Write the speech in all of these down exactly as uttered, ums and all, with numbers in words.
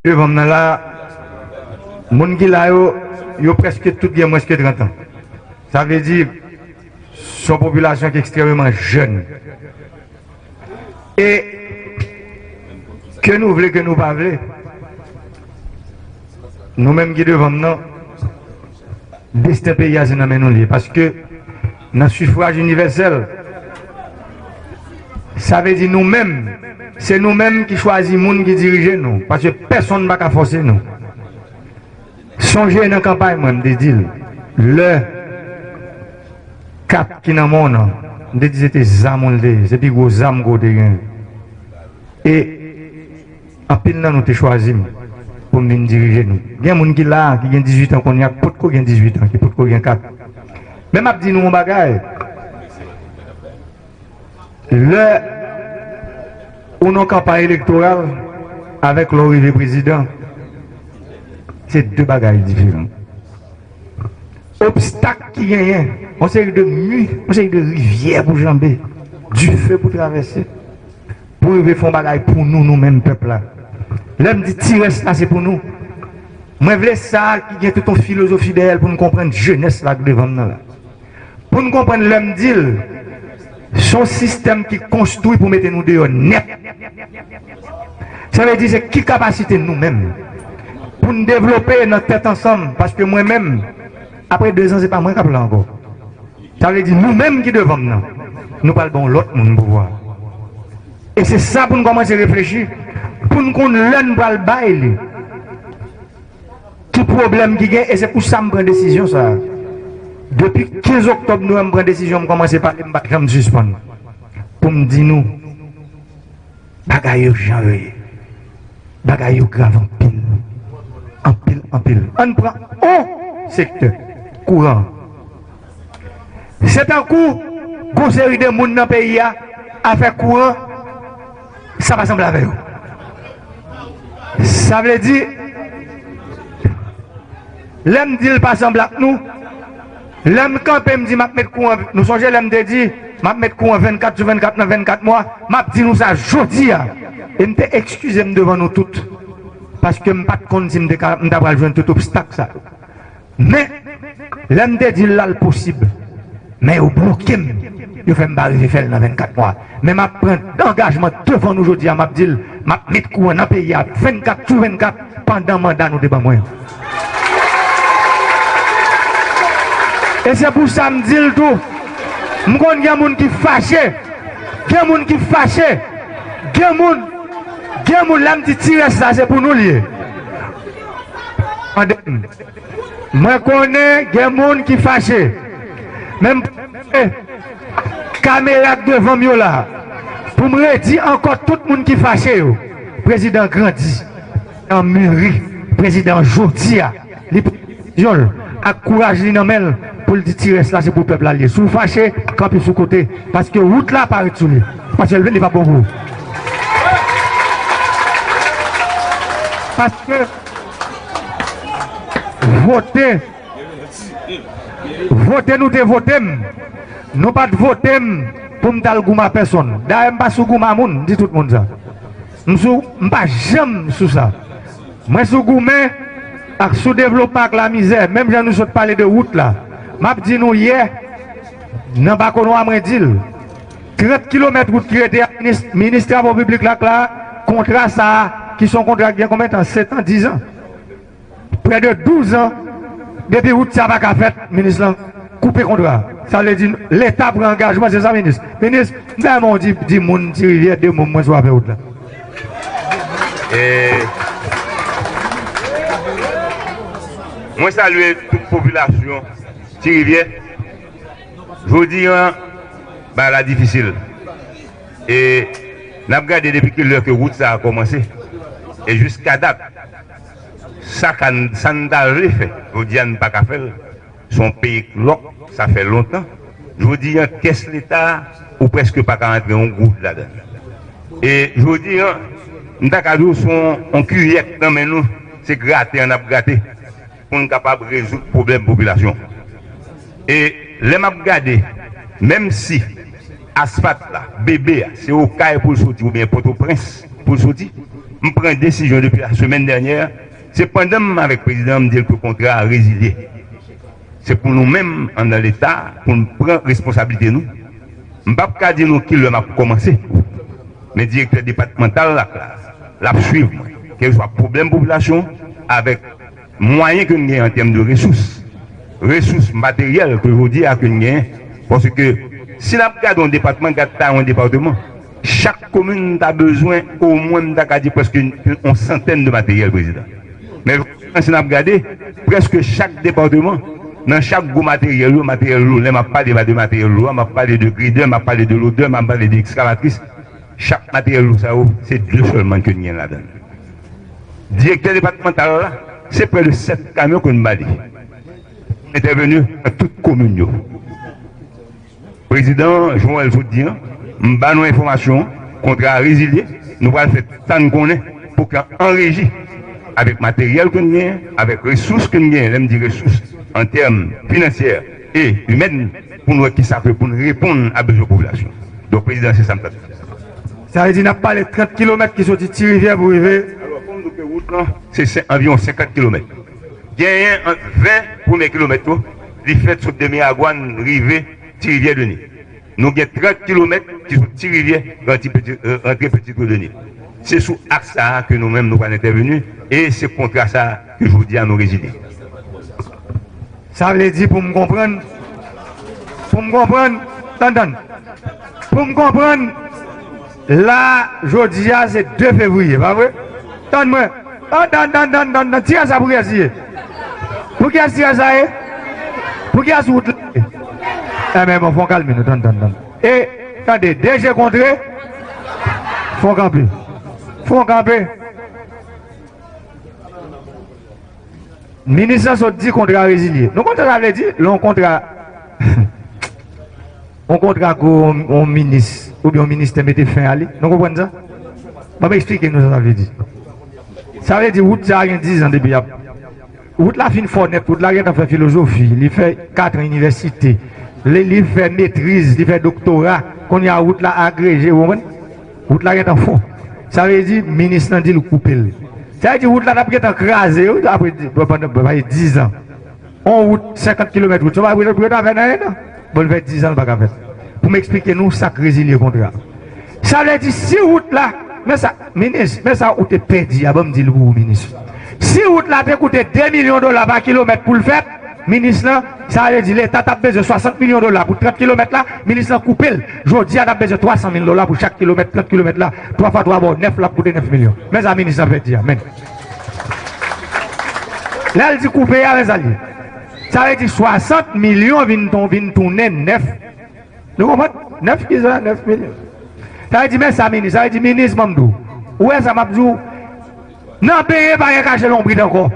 devan m nan la, moun ki la yo, yo prèske tout gen mwens ke trant an. Sa vle di, se yon popilasyon ki ekstrèmeman jèn. E ke nou vle, ke nou pa vle, nou menm ki devan m nan, desten peyi a se nan men nou l ye. Paske nan sifraj inivèsèl, sa vle di nou menm, se nou menm ki chwazi moun ki dirije nou. Paske pèsonn pa ka fòse nou. Sonje nan kanpay mwen, m te di l, lè kat ki nan men w nan, m te di se te zam ou l te ye, se pi gwo zam ke w te gen. E anpil nan nou te chwazi m pou m vin dirije nou. Gen moun ki la, ki gen dizuit an kounye a, ki potko gen dizuit an, ki potko gen kat. Men m ap di nou yon bagay. Lè ou nan kanpay elektoral avèk lè w rive prezidan, se de bagay diferan. Obstak ki genyen, yon seri de mi, yon seri de rivyè pou janbe, dife pou travèse, pou rive fè yon bagay pou nou, nou menm pèp la. Lè m di ti rès la, se pou nou. Mwen vle sa ki gen tout yon filozofi dèyè l pou n konprann jenès la k devan m nan la. Pou n konprann lè m di l, se yon sistèm ki konstwi pou mete nou deyò nèt. Sa vle di se ki kapasite nou menm pou n devlope nan tèt ansanm, paske mwen menm, apre de zan, se pa mwen k ap la ankò. Sa vle di nou menm ki devan m nan, nou pral ban yon lòt moun pouvwa. E se sa pou n kòmanse reflechi, pou n konn lè n pral bay li. Ki pwoblèm ki gen, e se pou sa m pran desizyon sa a. Depi kenz oktòb, nou wè m pran desizyon, m kòmanse pale, m pa t janm sispann. Pou m di nou, bagay yo jan yo ye. Bagay yo grav anpil. Anpil, anpil. Ann pran yon sektè, kouran. Se tankou gon seri de moun nan peyi a, afè kouran, sa pa sanble avè yo. Sa vle di, lè m di l pa sanble ak nou, lè m kanpe m di m ap met kouran, nou sonje lè m te di m ap met kouran vennkat sou vennkat nan vennkat mwa, m ap di nou sa jodi a. E m te ekskize m devan nou tout, paske m pa t konn si m te ka, m ta pral jwenn tout obstak sa yo. Men, lè m te di l la, l posib. Men yo bloke m. Yo fè m pa rive fè l nan vennkat mwa. Men m ap pran angajman devan nou jodi a, m ap di l, m ap met kouran nan peyi a vennkat sou vennkat pandan manda nou te ban mwen an. E se pou sa m di l tou. M konn gen moun ki fache. Gen moun ki fache. Gen moun, gen moun, lè m di ti rès la, se pou nou l ye. Tande m. Mwen konnen gen moun ki fache. Men m pran kamera k devan m yo la pou m redi ankò tout moun ki fache yo. Prezidan grandi, prezidan mûri, prezidan jodi a, li pran desizyon l ak kouraj li nan men l pou l di ti rès la se pou pèp la l ye. Si w fache, kanpe sou kote, paske wout la pa ret sou li. Paske li p ap bon pou ou. Paske vote, vote nou te vote m. Nou pa t vote m pou m t al goumen a pèsonn. Dayè, m pa sou goumen a moun, m di tout moun sa. M sou, m pa janm sou sa. Mwen sou goumen ak sou devlopman ak lamizè, menm jan nou sot pale de wout la. M ap di nou yè, nan Bakonwa mwen di l, trant kilomèt wout ki rete a, minis, minis travo piblik la, la, kontra sa a, ki se yon kontra ki gen konbyen tan? Sèt an, diz an. Prè de douz an, depi wout sa pa ka fèt, minis lan koupe kontra. Sa vle di, Leta pran angajman, se sa, minis. Minis, m ta renmen w di, di moun Ti Rivyè de mo, mwen, sou afè wout la. E mwen salye tout popilasyon Ti Rivyè. Jodi a, bagay la difisil. E n ap gade depi ki lè ke wout sa a kòmanse. E jiska dat, sa ka, sa n ta vle fè, jodi a n pa ka fè l. Se yon peyi k lòk, sa fè lontan. Jodi a, kès Leta a, ou prèske pa ka rantre yon goud ladan l. E jodi a, m ta ka di w se yon, yon kiyè k nan men nou, se grate an n ap grate pou n kapab rezoud pwoblèm popilasyon. E lè m ap gade, menm si asfalt la, bebe a, se Okay pou l soti oubyen Pòtoprens pou l soti, M pran desizyon depi la semèn dènyè, se pandan m avèk prezidan, m di l ke kontra a rezilye. Se pou nou menm, anndan Leta, pou n pran responsablite nou. M p ap ka di nou kilè m ap kòmanse, men direktè depatmantal la, la, l ap swiv mwen, kèlkeswa pwoblèm popilasyon, avèk mwayen ke n gen an tèm de resous, resous materyèl ke jodi a ke n gen, paske si n ap gade yon depatman, gade ta yon depatman, chak komin ta bezwen omwen, m ta ka di, prèske yon santèn de materyèl, prezidan. Men si n ap gade, prèske chak depatman, nan chak gwo materyèl yo, materyèl lou, lè m ap pale de materyèl lou a, m ap pale de gredè, m ap pale de lodè, m ap pale de ekskavatris. Chak materyèl lou sa yo, se de sèlman ke n gen ladan l. Direktè depatmantal la, se prè de sèt kamyon ke n ba li. Entèveni nan tout komin yo. Prezidan Jovenel sot di an, m ba nou enfòmasyon an, kontra a rezilye, nou pral fè tann konnen pou ke an reji, avèk materyèl ke n genyen, avèk resous ke n genyen, lè m di resous, an tèm finansyè e imèn, pou n wè kisa ke pou n reponn a bezwen popilasyon. Donk, prezidan, se sa m t ap di. Sa vle di n ap pale trant kilomèt ki soti Ti Rivyè pou rive. Alò, fò m di w ke wout lan, se sen-, anviwon senkant kilomèt. Genyen ant ven premye kilomèt yo, li fèt sot de Miragwàn rive Ti Rivyè de Nil. Nou gen trant kilomèt ki sot Ti Rivyè rantre Peti, rantre Petit Rio de Nil. Se sou aks sa a ke nou menm nou pral entèveni e se kontra sa a ke jodi a nou rezilye. Sa vle di pou m konprann, pou m konprann, tann, tann. Pou m konprann, la, jodi a, se de fevriye, pa vre? Tann mwen. Tann, tann, tann, tann, tann, tann. Tiraj sa pou kiyès li ye? Pou kiyès tiraj sa ye? Pou kiyès wout la ye? Enben, bon, fò n kalme nou, tann, tann, tann. E, tande, D G kontre, fò n kanpe. Fò n kanpe. Minis lan sot di kontra rezilye. Nou konn sa sa vle di? Lè yon kontra, yon kontra ke yon, yon minis oubyen yon ministè mete fen a li. Nou konprann sa? Ban m eksplike nou sa sa vle di. Sa vle di wout sa a gen dizan depi y ap, wout la fin fò nèt, wout la gentan fè filozofi, li fè katran inivèsite, li, li fè metriz, li fè doktora, kounye a wout la agreje, ou konprann? Wout la gentan fò. Sa vle di, minis lan di l koupe l. Sa vle di, wout la t ap gentan kraze, wi, apre di, pandan, pandan dizan. On wout, senkant kilomèt wout, se pa pou yo ta fè nan en an. Bon, l fè dizan, l pa ka fèt. Pou m eksplike nou sa k rezilye kontra. Sa vle di, si wout la, men sa, minis, men sa ou te pèdi a, ban m di l pou ou, minis. Si wout la te koute de milyon dola pa kilomèt pou l fèt, minis lan, sa vle di Leta t ap bezwen swasant milyon dola pou trant kilomèt la, minis lan koupe l. Jodi a, n ap bezwen twa san mil dola pou chak kilomèt, trant kilomèt la. Twa fwa twa ba w nèf, l ap koute nèf milyon. Men sa minis lan pèdi a, men. Lè l di koupe a, men sa l ye. Sa vle di swasant milyon vin ton-, vin tounen nèf. Nou konprann? Nèf kisa? Nèf milyon. Sa vle di, men sa minis, sa vle di minis, ban m di w. Ou wè sa m ap di w? Nan benyen pa gen kache lonbrit ankò.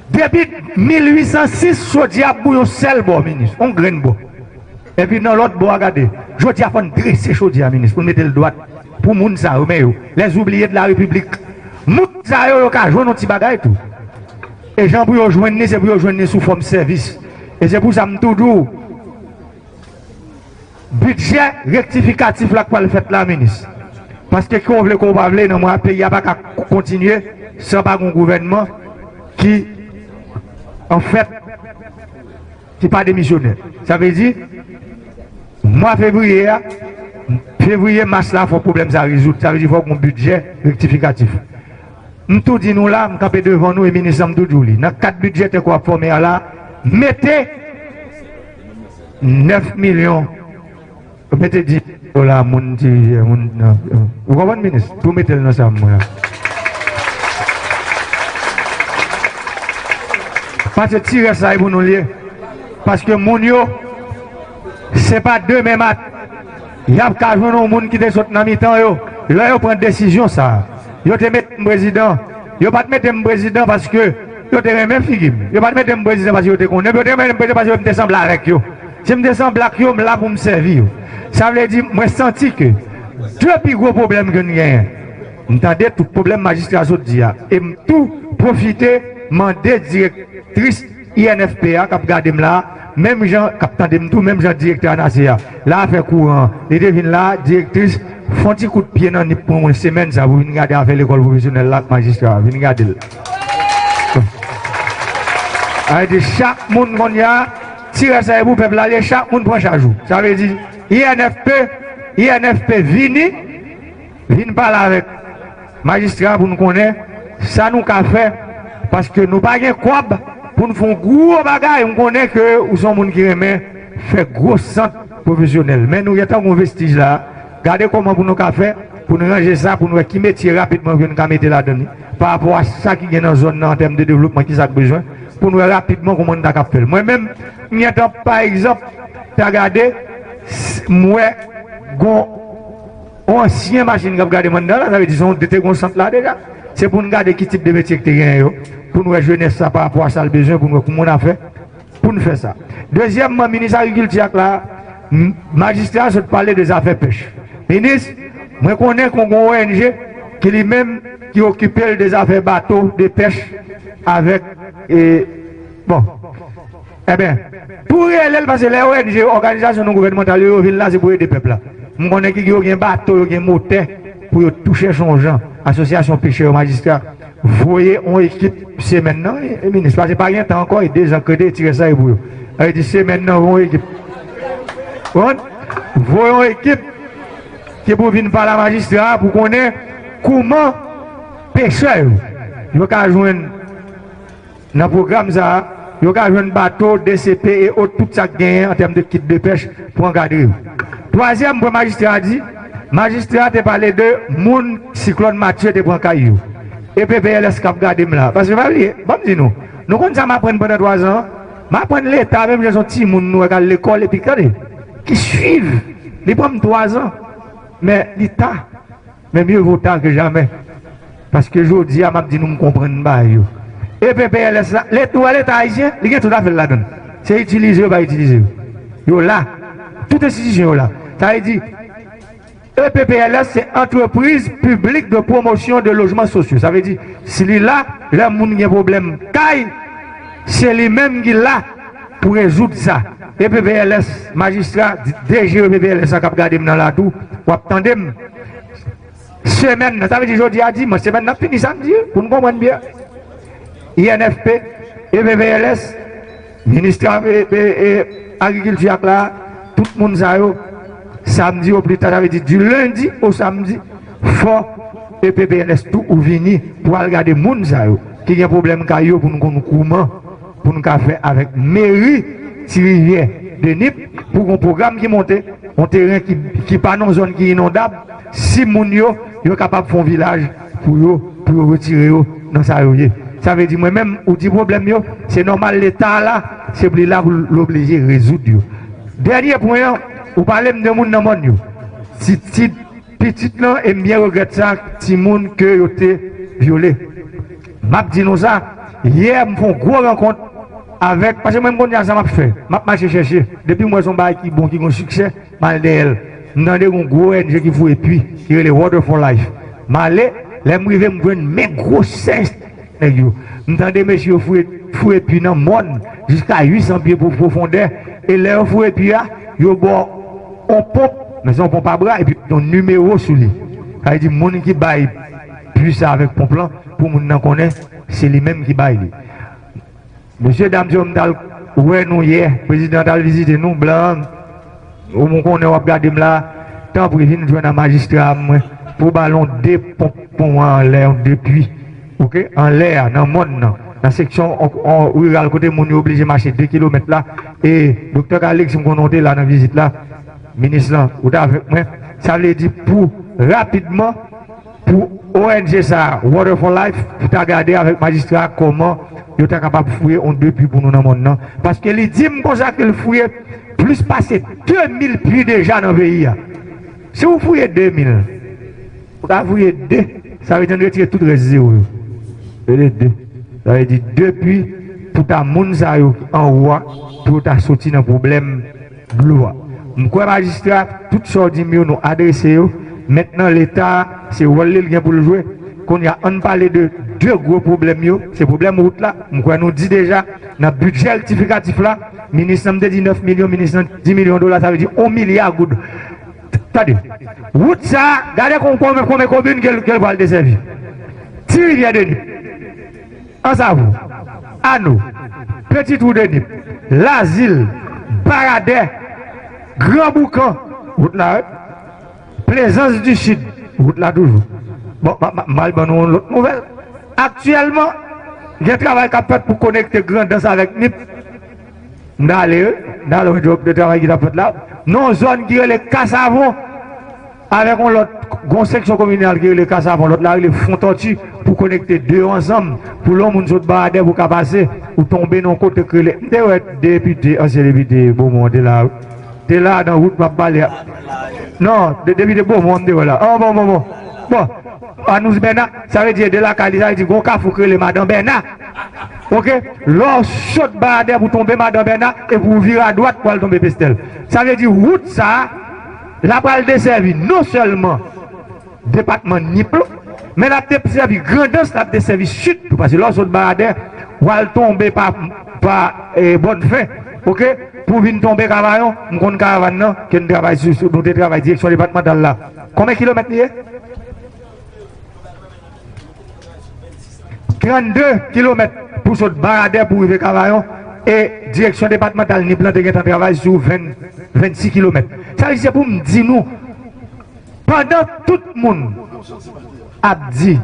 Depi mil uit san sis, chodyè ap bouyi yon sèl bò, minis, yon grenn bò. Epi nan lòt bò a, gade, jodi a fò n drese chodyè a, minis, pou n mete l dwat. Pou moun sa yo, men yo, les oubliés de la République. Moun sa yo, yo ka jwenn yon ti bagay tou. E jan pou yo jwenn li, se pou yo jwenn li sou fòm sèvis. E se pou sa m toujou di w, bidjè rektifikatif la k pral fèt la, minis. Paske ke w vle, ke w pa vle, nan mwa, peyi a pa ka k-, kontinye san pa gen yon gouvènman ki, anfèt, ki pa demisyonè. Sa vle di, mwa fevriye a, fevriye, mas la, fò pwoblèm sa rezoud. Sa vle di, fò gen yon bidjè rektifikatif. M tou di nou la, m kanpe devan nou e minis lan m tou di w li. Nan kad bidjetè ke w ap fòme a la, mete nèf milyon, mete dis milyon dola moun Ti Rivyè, moun nan, ou konprann, minis? Pou mete l nan sa m mwen an. Paske ti rès la e pou nou l ye. Paske moun yo, se pa demen mat-, y ap ka jwenn yon moun ki te sot nan mitan yo. Lè yo pran desizyon sa a, yo te mete m prezidan. Yo pa t mete m prezidan paske yo te renmen figi m. Yo pa t mete m prezidan paske yo te konnen m. Yo te mete m prezidan paske m te sanble avèk yo. Si m te sanble ak yo, m la pou m sèvi yo. Sa vle di, mwen santi ke de pi gwo pwoblèm ke n genyen, m tande tout pwoblèm majistra sot di a. E m tou pwofite mande direktris I N F P a k ap gade m la, menm jan, k ap tande m tou, menm jan direktè ANASE a, la afè kouran, li te vin la, direktris, fè yon ti kout pye nan nip pou mwen semèn sa pou vin gade afè lekòl pwofesyonèl la ak majistra a, vin gade l. Sa vle di chak moun kounye a, ti rès sa e pou pèp la, li chak moun pran chaj ou. Sa vle di I N F P, I N F P vini, vin pale avèk majistra pou n konnen sa nou ka fè, paske nou pa gen kòb pou n fè yon gwo bagay. M konnen ke ou se yon moun ki renmen fè gwo sant pwofesyonèl, men nou gentan gen yon vestij la. Gade kòman pou nou ka fè pou n ranje sa, pou n wè ki metye rapidman ke n ka mete ladan li, pa rapò a sa ki gen nan zòn nan an tèm de devlopman, ki sa k bezwen, pou n wè rapidman kòman n ta kab fè l. Mwen menm, m gentan, pa egzanp, ta gade, s- m wè gon yon ansyen machin k ap gade m anndan la, sa vle di se yon, te gon sant la deja. Se pou n gade ki tip de metye ki te genyen yo, pou n wè jenès sa pa rapò a sa l bezwen, pou n wè kòman n a fè pou n fè sa. Dezyèmman, minis agrikilti ak la, m- majistra a sot pale de zafè pèch. Minis, mwen konnen kon gon O N G ki li menm ki okipe l de zafè bato de pèch avèk, e, bon, Ebyen, pou rele l, paske lè O N G, òganizasyon non gouvènmantal yo, yo vin la, se pou ede pèp la. M konnen ki yo gen bato, yo gen motè pou yo tou chèche yon jan. Asosyasyon pechè yo, majistra, voye yon ekip semèn nan, e, e minis, paske pa gen tan ankò, e dezan krede, ti rès sa e pou yo. Sa vle di semèn nan, voye yon ekip. Konprann? Voye yon ekip ki pou vin pale a majistra a pou konnen kòman pechè yo, yo ka jwenn nan pwogram sa a, yo ka jwenn bato, D C P e ot, tout sa k genyen an tèm de kit de pèch pou ankadre yo. Twazyèm pwen majistra a di, majistra a te pale de moun siklòn Matye te pran kay yo. E P P L S k ap gade m la. Paske pa bliye, ban m di nou, nou konn sa m aprann pandan twazan an? M aprann Leta, menm jan se yon timoun nou wè k al lekòl epi tande, ki swiv. Li pran m twazan, men li ta. Men mieux vaut tard que jamais. Paske jodi a, m ap di nou, m konprann bagay yo. E P P L S la, Leta, ou wè Leta ayisyen, li gen tout afè l ladan l. Se itilize yo, pa itilize yo. Yo la. Tout enstitisyon yo la. Sa vle di, E P P L S se Entreprise Publique de Promotion de Logements Sociaux. Sa vle di, si li la, lè moun gen pwoblèm kay, se li menm ki la pou rezoud sa. E P P L S, majistra, D G E P P L S la k ap gade m nan la tou, w ap tande m. Semèn nan, sa vle di jodi a dimanch, semèn nan ap fini samdi, wi, pou n konprann byen. I N F P, E P P L S, minis tra- e, e, e, agrikilti ak la, tout moun sa yo, samdi o pli ta, sa vle di du lundi au samedi, fò E P P L S tou ou vini pou al gade moun sa yo ki gen pwoblèm kay yo pou nou konn kouman pou n ka fè avèk meri Ti Rivyè de Nip pou gon pwogram ki monte, yon teren ki, ki pa nan zòn ki inondab, si moun yo, yo kapab fè yon vilaj pou yo, pou yo retire yo nan sa yo ye. Sa vle di mwen menm, ou di pwoblèm yo, se nòmal Leta la, se pou li la pou l oblije rezoud yo. Dènye pwen an, ou pale m de moun nan mòn yo. Titid, pitit lan, e m byen regrèt sa, timoun ke yo te vyole. M ap di nou sa, yè m fè yon gwo rankont avèk, paske mwen m konn sa m ap fè, m ap mache chèche. Depi m wè se yon bagay ki bon, ki gon siksè, m al dèyè l. M tande gon gwo O N G ki foure pwi, ki rele Water for Life. M ale, lè m rive, m jwenn men gwosè nèg yo. M tande mesye yo foure, foure pwi nan mòn, jiska uit san pye pou pwofondè. E lè yo foure pwi a, yo ba w yon ponp, men se yon ponp a bra, epi yon nimewo sou li. Sa vle di moun ki bay pwi sa avèk ponp lan, pou moun nan konnen, se li menm ki bay li. Mesye dam yo, m t al wè nou yè, prezidan t al vizite nou, blan an, ou m konnen w ap gade m la, tanpri vin jwenn a majistra a mwen, pou ba l yon de ponp pou mwen anlè, yon de pwi. Oke, anlè a, nan mòn nan, nan seksyon on, on, riral kote moun yo oblije mache de kilomèt la, e doktè Calixte, m konnen w te la nan vizit la, minis lan, ou te avèk mwen, sa vle di pou rapidman, pou O N G sa a, Water for Life, pou ta gade avèk majistra a kòman yo ta kapab fouye yon de pwi pou nou nan mòn nan. Paske li di m konsa ke l fouye plis pase de mil pwi deja nan peyi a. Si w fouye de mil, ou ka fouye de, sa vle di n retire tout rès zewo yo. Rele de. Sa vle di de pwi pou ta moun sa yo ki anwo a, pou yo ta soti nan pwoblèm dlo a. M kwè majistra, tout sa w di m yo, nou adrese yo. Mentnan, Leta, se wòl li l gen pou l jwe. Kounye a, ann pale de de gwo pwoblèm yo. Se pwoblèm wout la. M kwè nou di deja, nan bidjè rektifikatif la, Minis lan, m te di nèf milyon, minis lan di milyon dola, sa vle di yon milya goud. Tande, wout sa, gade kon-, konbyen, konbyen komin ke l, ke l pral desèvi. Ti Rivyè de Nip, Ansavo, Ano, Peti Twou de Nip, Lazil, Baradè, Gran Boukan, wout la, wi. Plezans di Sid, wout la toujou. Bon, m, m, m al ban nou yon lòt nouvèl. Aktyèlman, gen travay k ap fèt pou konekte Grandans avèk Nip. M t ale, wi. M t ale wè djòb de travay ki t ap fèt la. Nan yon zòn ki rele Kasavon, avèk yon lòt, gon seksyon kominal ki rele Kasavon, lòt la rele Fon Tòti, pou konekte de yo ansanm, pou lè yon moun sot Baradè pou ka pase, ou tonbe nan yon kote k rele, m te wè depite, ansyen depite Bomon te la, wi. Te la nan wout m ap pale a. Non, de, depite Bomon m te wè la. Oh, bon, bon, bon. Bon, Anous Bèna, sa vle di de lakay li, sa vle di gon kafou k rele Madan Bèna. Oke? Lè w sot Baradè pou tonbe Madan Bèna, epi w vire adwat pou al tonbe Pestèl. Sa vle di wout sa a, l ap al desèvi non sèlman depatman Nip la, men l ap desèvi Grandans, l ap desèvi Sid tou, paske lè w sot Baradè, w al tonbe pa, pa, eh, Bòn Fen, oke? Pou vin tonbe Kavayon, m konn karavàn nan, ke n travay sou, sou, nou te travay direksyon depatmantal la. Konbyen kilomèt li ye? Trannde kilomèt pou sot Baradè pou rive Kavayon, e direksyon depatmantal Nip lan te gentan travay sou ven, vennsis kilomèt. Sa vle di se pou m di nou, pandan tout moun ap di,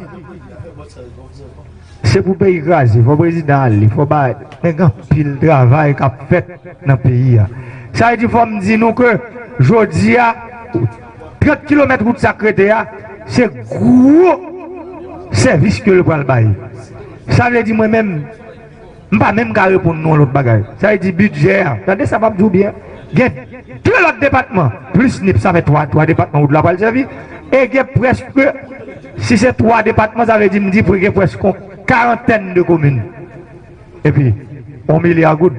se pou peyi kraze, fò prezidan ale, fò ba, men gen anpil travay k ap fèt nan peyi a. Sa vle di fò m di nou ke jodi a, trant kilomèt wout sa k rete a, se gwo sèvis ke l pral bay. Sa vle di mwen menm, m pa menm ka reponn nou yon lòt bagay. Sa vle di bidjè a, tande sa m ap di w byen, gen de lòt depatman, plis Nip, sa fè twa, twa depatman wout la pral sèvi, e gen prèske, si se twa depatman, sa vle di m di pre-, gen prèske yon karantèn de komin. Epi, yon milya goud.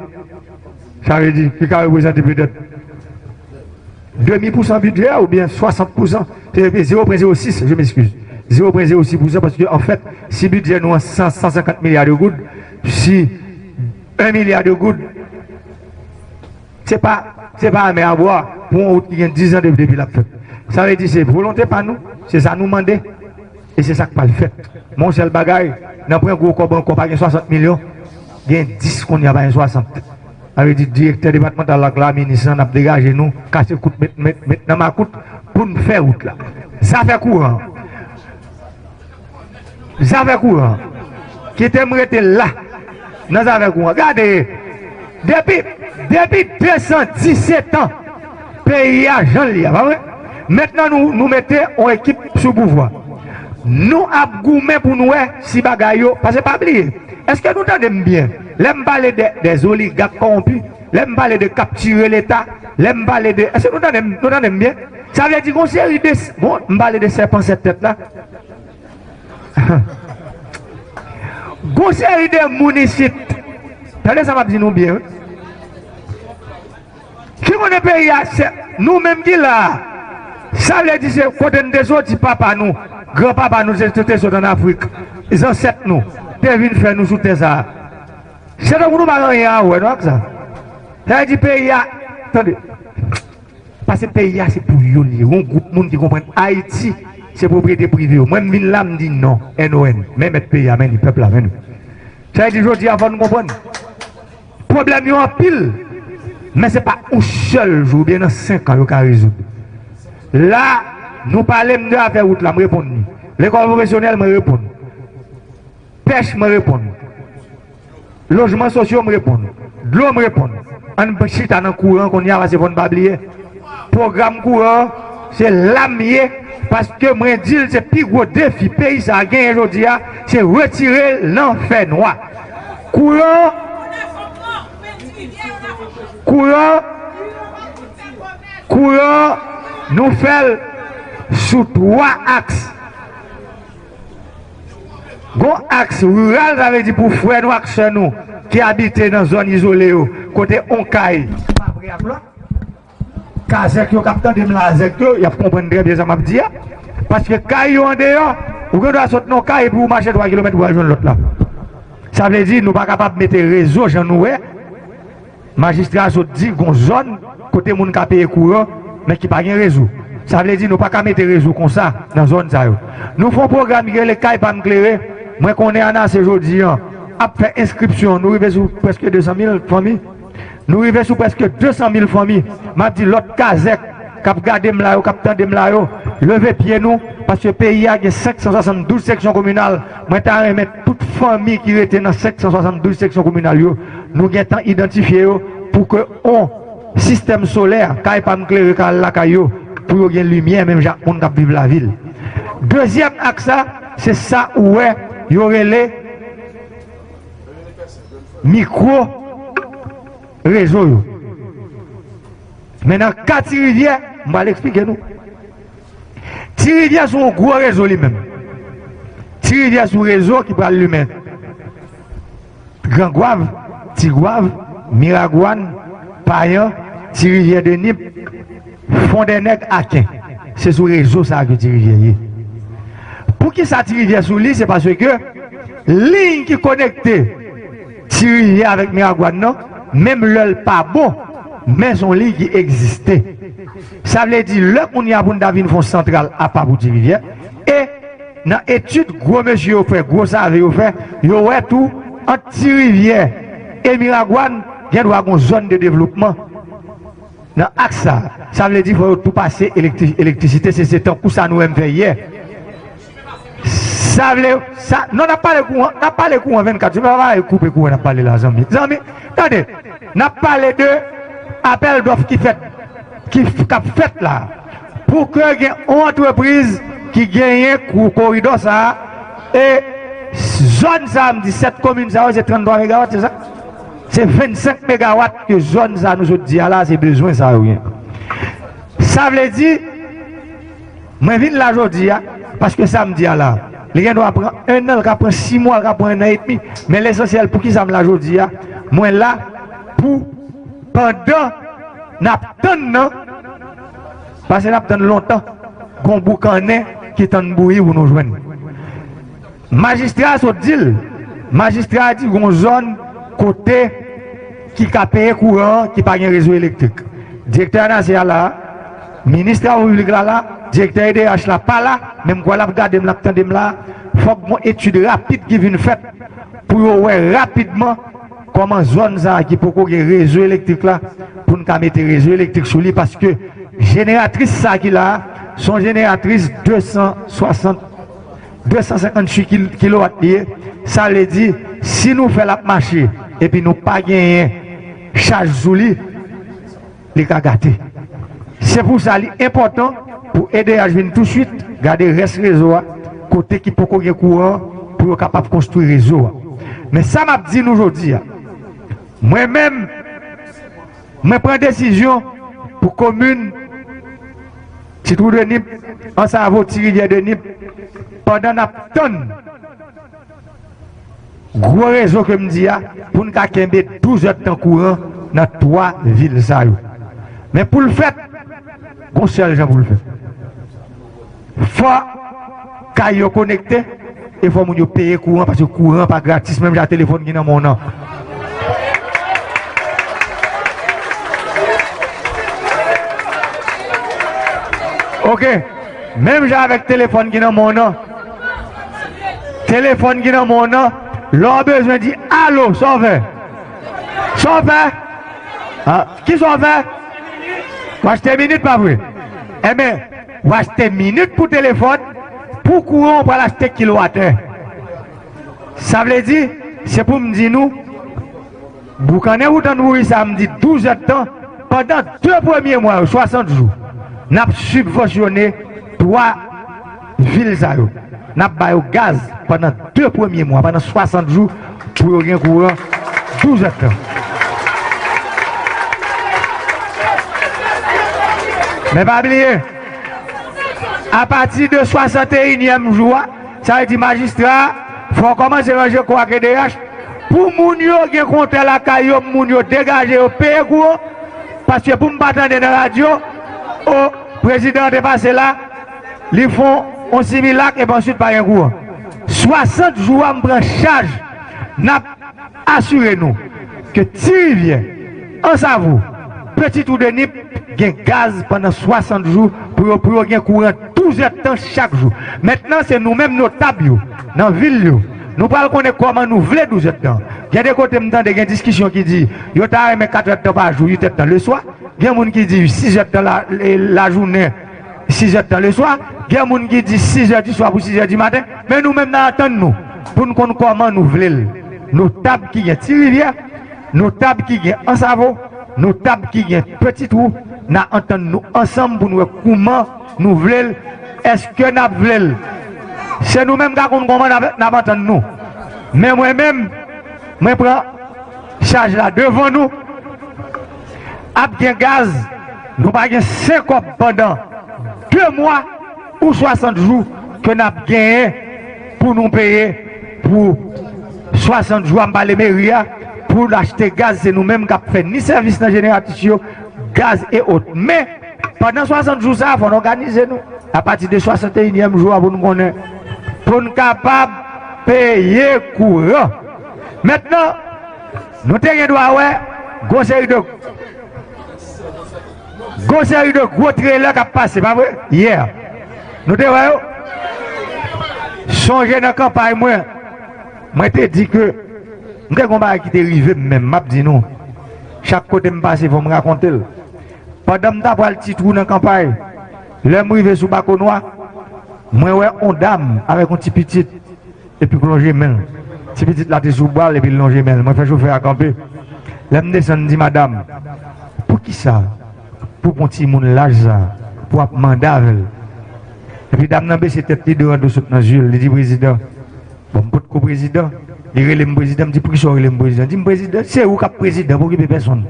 Sa vle di, ki ka reprezante petèt demi pousan bidjè a oubyen swasant pousan. Se zewo pwen zewo sis, je m'excuse. Zewo pwen zewo sis pousan, paske, anfèt, si bidjè nou an san, san senkant milya de goud, si yon milya de goud, se pa, se pa anmè a bwa pou yon wout ki gen diz an de-, depi l ap fèt. Sa vle di se volonte pa nou, se sa nou mande. E se sa k pral fèt. Men yon sèl bagay, nan pran gwo kòb ankò, pa gen swasant milyon, gen dis kounye a, pa gen swasant. Sa vle di direktè depatmantal la ak la, minis lan, n ap degaje nou, kase kout, met, met, met nan makout pou n fè wout la. Zafè kouran. Zafè kouran. Kite m rete la. Nan zafè kouran. Gade, depi, depi de san disèt an, peyi a jan l ye a, pa vre? Mentnan nou, nou mete yon ekip sou pouvwa. Nou ap goumen pou nou wè si bagay yo, paske pa bliye, èske nou tande m byen? Lè m pale de, dè oligak kòwonpi, lè m pale de kaptire Leta, lè m pale de, èske nou tande m, nou tande m byen? Sa vle di gon seri de, bon, m pale de sèpan sèt tèt la. Gon seri de moun isit. Tande sa m ap di nou byen, wi. Ki konnen peyi a, se nou menm ki la a. Sa vle di se kote n te soti, papa nou, granpapa nou te, te, te sot ann Afrik. Zansèt nou te vin fè nou sou tè sa a. Se tankou nou pa gen anyen a wè non ak sa. Sa vle di peyi a, tande. Paske peyi a se pou yo l ye. Yon gwoup moun ki konprann Ayiti se pwopriyete prive yo. Mwen m vin la m di non, N O N. Men mèt peyi a, men li pèp la, men nou. Sa vle di jodi a fò nou konprann. Pwoblèm yo anpil, men se pa yon sèl jou oubyen nan senk an yo ka rezoud. La, nou pale m de afè wout la, m reponn li. Lekòl pwofesyonèl, mwen reponn. Pèch, mwen reponn. Lojman sosyo, m reponn. Dlo, m reponn. Ann chita nan kouran kounye a, paske fò n pa bliye. Pwogram kouran, se la m ye, paske mwen di l se pi gwo defi peyi sa a genyen jodi a, se retire l nan fènwa. Kouran, kouran, kouran, nou fè l sou twa aks. Gon aks riral, sa vle di pou frè nou ak sè nou ki abite nan zòn izole yo, kote on kay pa pre ak lòt. Kazèk yo k ap tande m la, zèk yo, y ap konprann trè byen sa m ap di a. Paske kay yo andeyò, ou gen dwa sot nan on kay epi ou mache twa kilomèt pou al jwenn lòt la. Sa vle di nou pa kapab mete rezo jan nou wè. Majistra a sot di gon zòn kote moun ka peye kouran, men ki pa gen rezo. Sa vle di nou pa ka mete rezo konsa nan zòn sa yo. Nou fè yon pwogram ki rele Kay Pa M Klere. Mwen konnen Anase jodi a ap fè enskripsyon. Nou rive sou prèske de san mil fanmi. Nou rive sou prèske de san mil fanmi. M ap di lòt kazèk k ap gade m la yo, k ap tande m la yo, leve pye nou, paske peyi a gen senk san swasanndouz seksyon kominal. Mwen ta renmen tout fanmi ki rete nan senk san swasanndouz seksyon kominal yo, nou gentan idantifye yo pou ke on sistèm solè, Kay Pa M Klere ka al lakay yo, pou yo gen limyè, menm jan ak moun k ap viv lavil. Dezyèm aks la, se sa ou wè yo rele mikwo rezo yo. Men nan ka Ti Rivyè, m pral eksplike nou. Ti Rivyè se yon gwo rezo li menm. Ti Rivyè se yon rezo ki pral limen Gran Gwav, Ti Gwav, Miragwàn, Payan, Ti Rivyè de Nip, Fondènèg, Aken. Se sou rezo sa a ke Ti Rivyè ye. Poukisa Ti Rivyè sou li? Se paske liy ki konekte Ti Rivyè avèk Miragwàn nan, menm lè l pa bon, men se yon liy ki egziste. Sa vle di, lè kounye a pou n ta vin fè yon santral apa pou Ti Rivyè, e nan etid gwo mesye yo fè, gwo save yo fè, yo wè tou, ant Ti Rivyè e Miragwàn, gen dwa gon zòn de devlopman. Nan aks sa, sa vle di fò yo tou pase elektri-, elektrisite, se, se tankou sa nou wè m fè yè. Sa vle, sa, non, n ap pale kouran, n ap pale kouran vennkat jou, pa pale koupe kouran n ap pale la, zanmi. Zanmi, tande, n ap pale de apèl dòf ki fèt, ki f-, k ap fèt la. Pou ke gen yon antrepriz ki genyen kou-, koridò sa a, e zòn sa a, m di sèt komin sa yo, se tranntwa megawat, se sa? Se vennsenk megawat ke zòn sa a nou sot di a la, se bezwen sa yo gen. Sa vle di, mwen vin la jodi a, paske sa m di a la, li gen dwa pran en an, li ka pran sis mwa, li ka pran en an edmi. Men lesansyèl, poukisa m la jodi a? Mwen la pou pandan n ap tann nan, paske n ap tann lontan, gon boukannen ki tann bouyi pou nou jwenn. Majistra a sot di l. Majistra a di gon zòn kote ki ka peye kouran an, ki pa gen rezo elektrik. Direktè ANASE a la, minis travo piblik la la, direktè E D H la pa la, men m kwè l ap gade m, l ap tande m la. Fòk gon etid rapid ki vin fèt pou yo wè rapidman kòman zòn sa a ki poko gen rezo elektrik la, pou n ka mete rezo elektrik sou li, paske jeneratris sa a ki la a, se yon jeneratris de san swasant, de san senkantuit kil-, kilowat li ye. Sa vle di, si nou fè l ap mache, epi nou pa genyen chaj sou li, li ka gate. Se pou sa li enpòtan pou E D H vin touswit gade rès rezo a, kote ki poko gen kouran, pou yo kapab konstwi rezo a. Men sa m ap di nou jodi a, mwen menm, mwen pran desizyon pou komin Ti Twou de Nip, Ansavo, Ti Rivyè de Nip, pandan n ap tann gwo rezo ke m di a, pou n ka kenbe douz èdtan kouran nan twa vil sa yo. Men pou l fèt, gon sèl jan pou l fèt. Fò kay yo konekte, e fò moun yo peye kouran, paske kouran pa gratis, menm jan telefòn ki nan men w nan. Oke, menm jan avèk telefòn ki nan men w nan. Telefòn ki nan men w nan, lè w bezwen di alo, sa w fè? Sa w fè? Ah, kisa w fè? W achte minit, pa vre? Enben, w achte minit pou telefòn, pou kouran, w pral achte kilowatè. Sa vle di, se pou m di nou, boukannen ou tann bouyi sa a, m di douz èdtan, pandan de premye mwa yo, swasant jou, n ap sibvansyone twa vil sa yo. N ap ba yo gaz pandan de premye mwa, pandan swasant jou, pou yo gen kouran douz èdtan. Men pa bliye, apati de swasanteyinyèm jou a, sa vle di majistra a, fò w kòmanse ranje kò ak E D H, pou moun yo gen kontè lakay yo, moun yo degaje yo, peye kouran, paske pou m pa tande nan radyo, o, prezidan an te pase la, li fè yon similak, epi answit pa gen kouran. Swasant jou a m pran chaj, n ap asire nou ke Ti Rivyè, Ansavo, Peti Twou de Nip gen gaz pandan swasant jou pou yo, pou yo gen kouran douz èdtan chak jou. Mentnan, se nou menm notab yo, nan vil yo, nou pral konnen kòman nou vle douz èdtan. Gen de kote m tande gen diskisyon ki di yo ta renmen kat èdtan pa jou, uit èdtan leswa. Gen moun ki di sis èdtan la, lajounen, sis èdtan leswa. Gen moun ki di sis è di swa pou sis è di maten. Men nou menm n a antann nou pou n konn kòman nou vle l. Notab ki gen Ti Rivyè, notab ki gen Ansavo, notab ki gen Peti Twou, n a antann nou ansanm pou n wè kouman nou vle l. Èske n ap vle l? Se nou menm k a konn kòman n ap, n ap antann nou. Men mwen menm, mwen pran chaj la devan nou. Ap gen gaz, nou pa gen senk kòb pandan de mwa ou swasant jou ke n ap genyen pou nou peye pou swasant jou a, m pale meri a, pou l achte gaz, se nou menm k ap fè ni sèvis nan jeneratris yo, gaz e ot. Men, pandan swasant jou sa a, fò n òganize nou. Apati de swasanteyinyèm jou a pou n konnen, pou n kapab peye kouran. Mentnan, nou te gen dwa wè gwo seri de, gwo seri de gwo trelè k ap pase, pa vre? Yè. Nou te wè yo? Sonje nan kanpay mwen, mwen te di ke m te gen yon bagay ki te rive m menm, m ap di nou. Chak kote m pase, fò m rakonte l. Pandan m ta pral Ti Twou nan kanpay, lè m rive sou Bakonwa, mwen wè yon dam avèk yon ti pitit, epi k lonje men l. Ti pitit la te sou bra l, epi l lonje men l. Mwen fè chofè a kanpe. Lè m desann, m di, "Madanm, poukisa pou w pran timoun laj sa, pou w ap mande avè l?" Epi dam nan bese tèt li, de rann dlo sot nan zye l. Li di, "Prezidan." Bon, m potko prezidan. Li rele m prezidan. M di, "Poukisa w rele m prezidan?" Li di m, "Prezidan, se ou k ap prezidan, pa okipe pèsonn."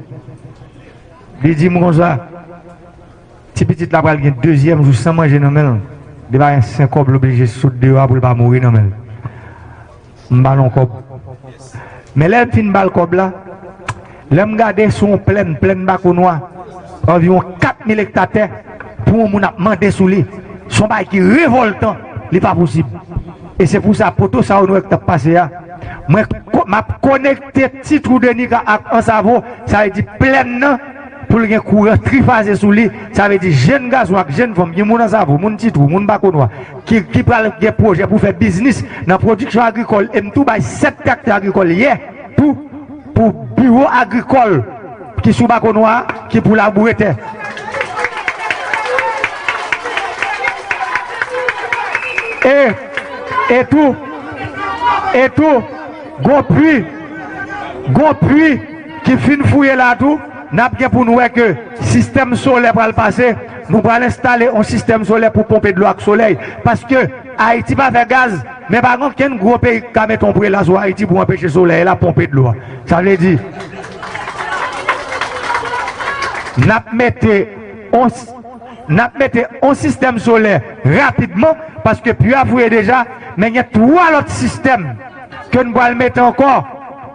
Li di m konsa, ti pitit la pral gen dezyèm jou san manje nan men l. Li pa gen senk kòb, l oblije sot deyò a pou l pa mouri nan men l. M ba l yon kòb. Men lè m fin ba l kòb la, lè m gade sou yon plèn, plèn Bakonwa, anviwon kat mil ekta tè, pou yon moun ap mande sou li, se yon bagay ki revòltan, li pa posib. E se pou sa, poto sa yo nou wè k t ap pase a, mwen, ko-, m ap konekte Ti Twou de Nip ak Ansavo, sa vle di plèn nan, pou l gen kouran trifaze sou li, sa vle di jèn gason ak jèn fanm, gen moun Ansavo, moun Ti Twou, moun Bakonwa, ki, ki pral gen pwojè pou fè biznis nan pwodiksyon agrikòl, e m tou bay sèt traktè agrikòl yè pou, pou biwo agrikòl ki sou Bakonwa a, ki pou laboure tè. E, e tou, e tou, gon pwi, gon pwi ki fin fouye la tou, n ap gen pou n wè ke sistèm solè pral pase, nou pral enstale yon sistèm solè pou ponpe dlo ak solèy. Paske Ayiti pa fè gaz, men pa gen okenn gwo peyi ki ka mete yon prela sou Ayiti pou anpeche solèy la ponpe dlo a. Sa vle di, n ap mete yon, n ap mete yon sistèm solè rapidman, paske pwi a fouye deja, men gen twa lòt sistèm ke n pral mete ankò,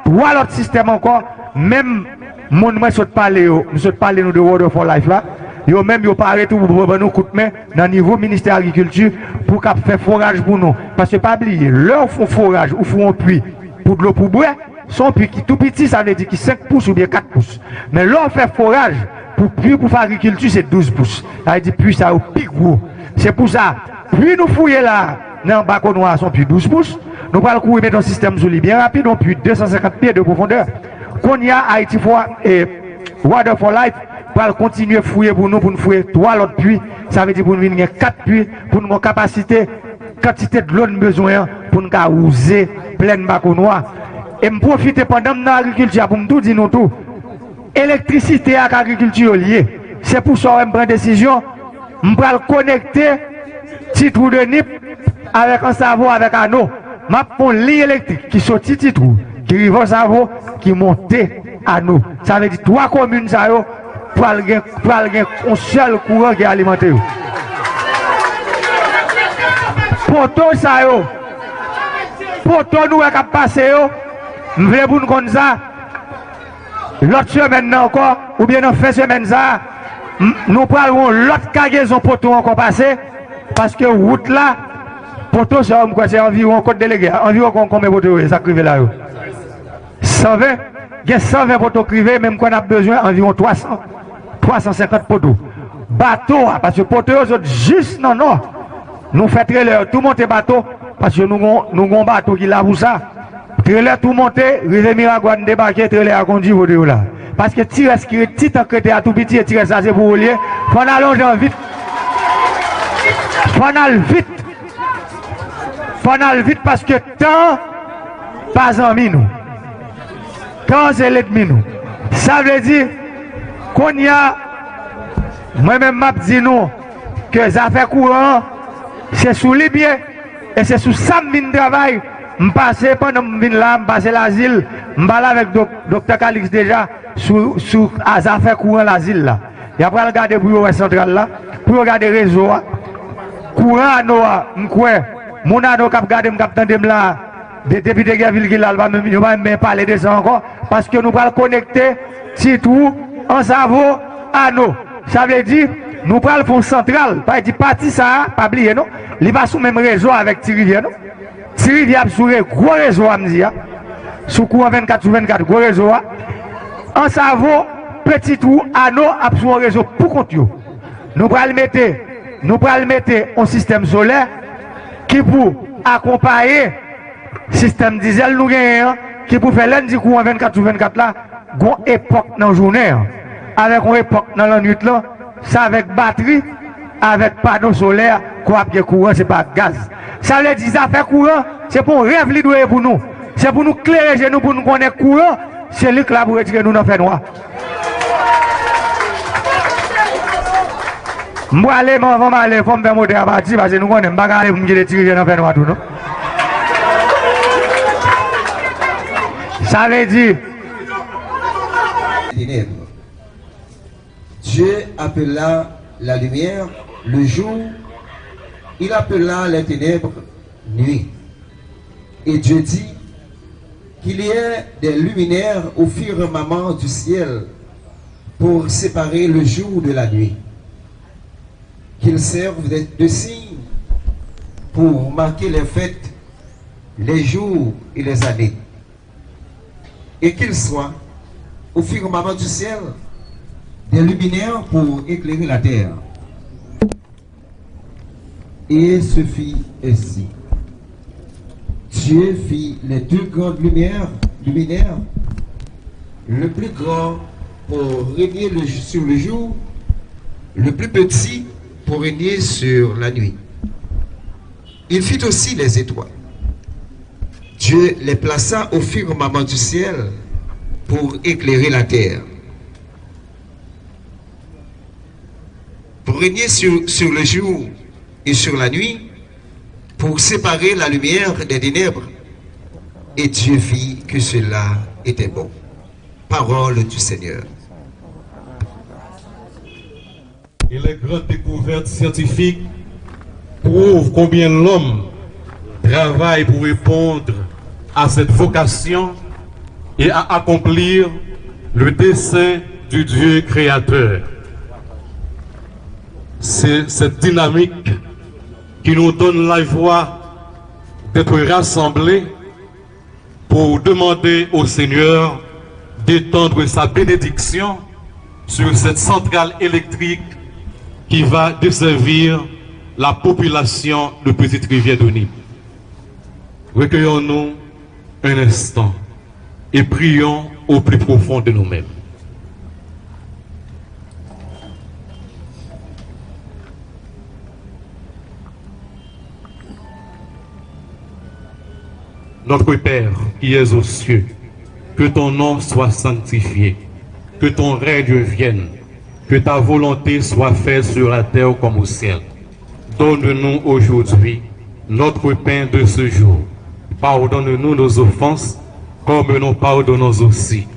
twa lòt sistèm ankò, menm moun mwen sot pale yo, m sot pale nou de Water for Life la, yo menm yo pare tou pou ban nou kout men nan nivo ministè agrikilti pou k ap fè foraj pou nou. Paske pa bliye, lè w fè yon foraj, ou fè yon pwi pou dlo pou bwè, se yon pwi ki tou piti, sa vle di ki senk pous oubyen kat pous. Men lè w fè foraj pou pwi pou fè agrikilti, se douz pous. Sa vle di pwi sa yo pi gwo. Se pou sa, pwi nou fouye la nan Bakonwa a, se yon pwi douz pous. Nou pral kouri mete yon sistèm sou li byen rapid, yon pwi de san senkant pye de pwofondè. Kounye a, Ayiti fò, e, Water for Life pral kontinye fouye pou nou, pou n fouye twa lòt pwi. Sa vle di pou n vin gen kat pwi, pou n gen kapasite, kantite dlo n bezwen an, pou n ka wouze plèn Bakonwa. E m pwofite pandan m nan agrikilti a pou m tou di nou tou, elektrisite ak agrikilti yo lye. Se pou sa w wè m pran desizyon, m pral konekte Ti Twou de Nip avèk Ansavo avèk Ano. M ap fè yon liy elektrik ki soti Ti Twou, ki rive Ansavo, ki monte Ano. Sa vle di twa komin sa yo pral gen, pral gen yon sèl kouran ki alimante yo. Poto sa yo, poto nou wè k ap pase yo, m vle pou n konn sa. Lòt semèn nan ankò, oubyen nan fen semèn sa a, m-, nou pral wè yon lòt kagezon poto ankò pase, paske wout la, poto sa yo, m kwè se anviwon, kot delege a, anviwon kon-, konbyen poto yo ye, sa k rive la yo? San ven? Gen san ven poto k rive, men m kwè n ap bezwen anviwon twa san, twa san senkant poto. Bato a, paske poto yo sot jis nan nò. Nou fè trelè yo tou monte bato, paske nou gon, nou gon bato ki la pou sa. Trelè tou monte, rive Miragwàn debake, trelè a kondui poto yo la. Paske ti rès ki ret, ti tank rete a tou piti, e ti rès la se pou ou l ye. Fò n al yon jan vit. Fò n al vit. Fò n al vit paske tan pa zanmi nou. Tan se lènmi nou. Sa vle di, kounye a, mwen menm m ap di nou ke zafè kouran an, se sou li m ye, e se sou sa m vin travay. M pase, pandan m vin la, m pase Lazil, m pale avèk dok-, doktè Calixte deja sou, sou a zafè kouran Lazil la. Y ap pral gade pou yo wè santral la, pou yo gade rezo a. Kouran Ano a, m kwè, moun Ano k ap gade m, k ap tande m la, de-, depite Gèvil ki la, l pa menm, yo pa menm pale de sa ankò, paske nou pral konekte Ti Twou, Ansavo, Ano. Sa vle di, nou pral fè yon santral, pa di pati sa a, pa bliye non, li pa sou menm rezo avèk Ti Rivyè non. Ti Rivyè ap sou re-, gwo rezo a, m di a. Sou kouran vennkat sou vennkat, gwo rezo a. Ansavo, Peti Twou, Ano ap sou yon rezo pou kont yo. Nou pral mete, nou pral mete yon sistèm solè ki pou akonpaye sistèm dizèl nou genyen an, ki pou fè lè n di kouran vennkat sou vennkat la, gon epòk nan jounen an, avèk yon epòk nan lannwit lan, se avèk batri, avèk pano solè, ke w ap gen kouran, se pa ak gaz. Sa vle di, zafè kouran, se pa yon rèv li dwe ye pou nou. Se pou nou klere je nou, pou nou konnen kouran, se li k la pou retire nou nan fènwa. M prale, men anvan m ale, fò m fè motè a pati, paske nou konnen m pa ka ale pou m kite Ti Rivyè nan fènwa tou, non. Sa vle di, Ténèbres. Dieu appela la lumière le jour, il appela les ténèbres nuit. Et Dieu dit, qu'il y ait des luminaires au firmament du ciel pour séparer le jour de la nuit, qu'ils servent de, de signes pour marquer les fêtes, les jours et les années, et qu'il soit au firmament du ciel des luminaires pour éclairer la terre. Et ce fut ainsi. Dieu fit les deux grandes lumières, luminaires, le plus grand pour régner le, sur le jour, le plus petit pour régner sur la nuit. Il fit aussi les étoiles. Dieu les plaça au firmament du ciel pour éclairer la terre, pour régner sur, sur le jour et sur la nuit, pour séparer la lumière des ténèbres. Et Dieu vit que cela était bon. Parole du Seigneur. Et les grandes découvertes scientifiques prouvent combien l'homme travaille pour répondre à cette vocation et à accomplir le dessein du Dieu créateur. C'est cette dynamique qui nous donne la joie d'être rassemblés pour demander au Seigneur d'étendre sa bénédiction sur cette centrale électrique qui va desservir la population de Petite Rivière de Nip. Recueillons-nous un instant et prions au plus profond de nous-mêmes. Notre Père qui es aux cieux, que ton nom soit sanctifié, que ton règne vienne, que ta volonté soit faite sur la terre comme au ciel. Donne-nous aujourd'hui notre pain de ce jour. Pardonne-nous nos offenses, comme nous pardonnons aussi